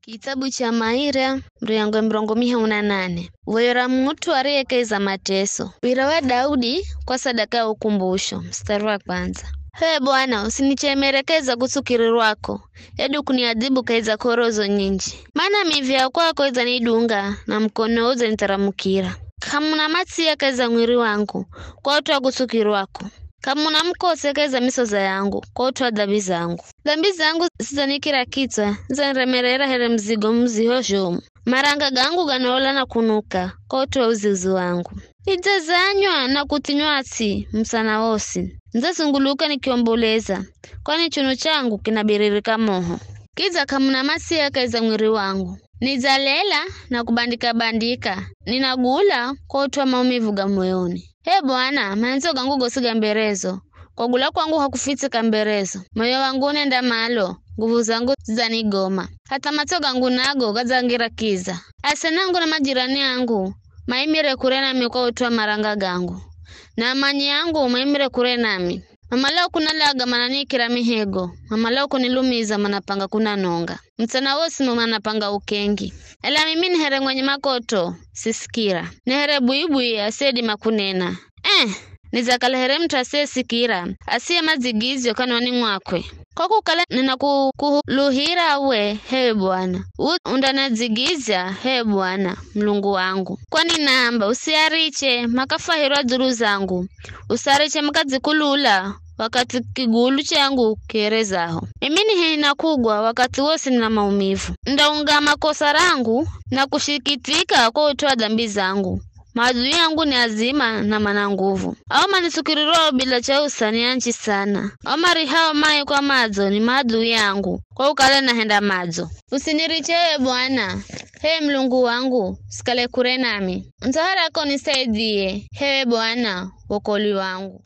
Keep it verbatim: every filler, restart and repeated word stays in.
Kitabu cha Maira, mriango ya mirongo mihauna nane. Voyo ra mut'u ariyekeza mateso. Wira wa Daudi kwa sadaka ya ukumbusho, mstari wa kwanza. H'e Bwana, usinichemerekeza kutsukirirwako, hedu kuniadhibu kahi za k'orozo nyinji. Mana mivya kwako idzanidunga, na mukono udzanitharamukira. K'amuna matsiya kahi za mwiri wangu, kwa ut'u wa kutsukirwako. K'amuna mukotse kahi za misoza yangu, kwa ut'u wa dhambi zangu. Dhambi zangu zidzanikira kitswa, zidzaniremereera here muzigo muziho zhomu. Maranga gangu ganaola na kunuka, kwa ut'u wa uziuzi wangu. Nidzazanywa na kuthinywa ts'i, musana wosi. Nidzazunguluka nikiomboleza, kwani chunu changu kinabiririka moho. Kidza k'amuna matsiya kahi za mwiri wangu. Nidzalela na kubandika-bandika, ninagula kwa ut'u wa maumivu ga moyoni. H'e Bwana, mandzo gangu gosi ga mberezo, kwagula kwangu hakufitsika mberezo. Moyo wangu unenda malo, nguvu zangu zidzanigoma. Hatha matso gangu nago gadzangira kiza. Asenangu na majirani angu, maimire kure nami kwa ut'u wa maranga gangu. Na amanyi angu maimire kure nami. Mamala kunalaga mananikira mihego, mamala kunilumiza manapanga kunanonga. Mutsana wosi manapanga ukengi. Ela mimi ni here mwenye makoto, sisikira. Ni here buibui asiyeidima kunena. Eh, nidzakala here mut'u asiyesikira, asiye madzigizyo kanwani mwakwe. Kwa kukala ninakuhuluhira we, h'ewe Bwana. U-, undanadzigizya, h'ewe Bwana, Mulungu wangu. Kwani naamba, usiariche makafwahirwa dzulu zangu. Usiariche makadzikulula, wakathi kigulu changu kierezaho. Mimi nihina kugwa wakathi wosi nina maumivu. Ndaungama kosa rangu na kushikithika kwa ut'u wa dhambi zangu. Maadui angu ni azima na mana nguvu. Ao manisukirirwao bila chausa ni anji sana. Ao marihao mai kwa madzo ni maadui angu, kwa ukala nahenda madzo. Usiniriche we Bwana, h'e Mulungu wangu, usikale kure nami. Ndzo haraka unisaidhie, h'ewe Bwana, wokolwi wangu.